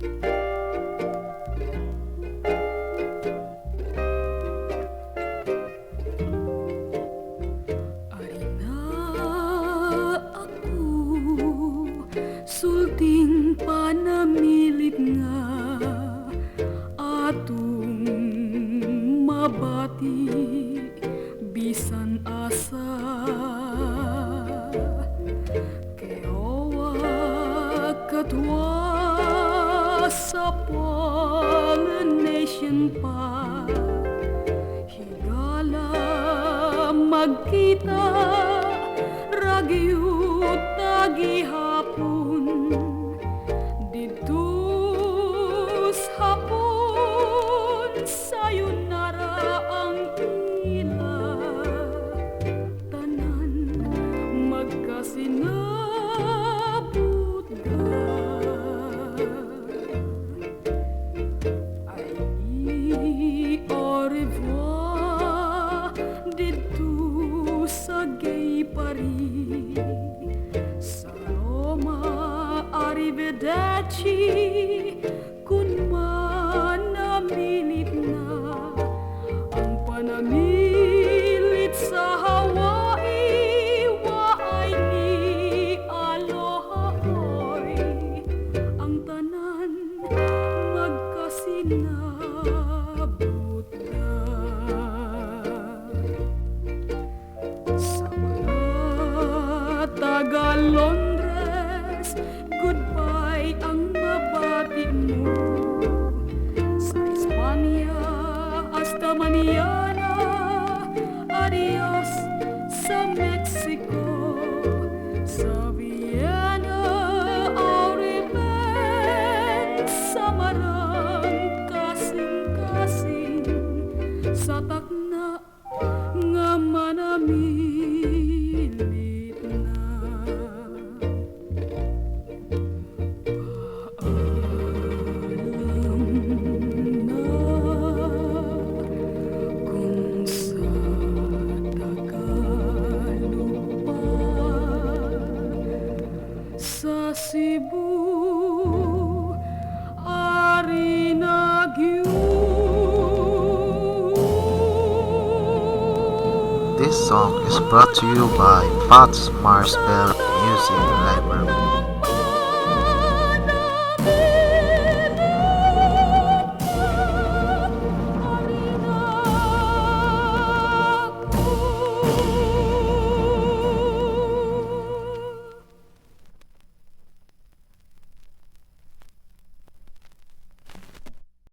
Ari na ako, sulting panamilit nga atong mabati bisan asa. Kiowa katwa sa Polynesian pa, higala magkita ra gyud ta gihapon. Didtos Hapon, sayonara ang ila. Tanan magkasinabot da. Ay, au revoir didto sa Gay Paris. Sa Roma, arrivederci kun manamilit na. Ang panamilit sa Hawaii, waay ni aloha oy. Ang tanan magkasinabot na. Sa mga taga Londres, goodbye ang mabati mo. Sa Espanya, hasta mañana, adios sa Mexico. Sa Vienna, au revoir sa marang kasing-kasing. Sa takna nga manamilit na. Paalam na kung sa Tagalog pa, sa Cebu, ari na gyud. This song is brought to you by Pots Mars Bell Music Library.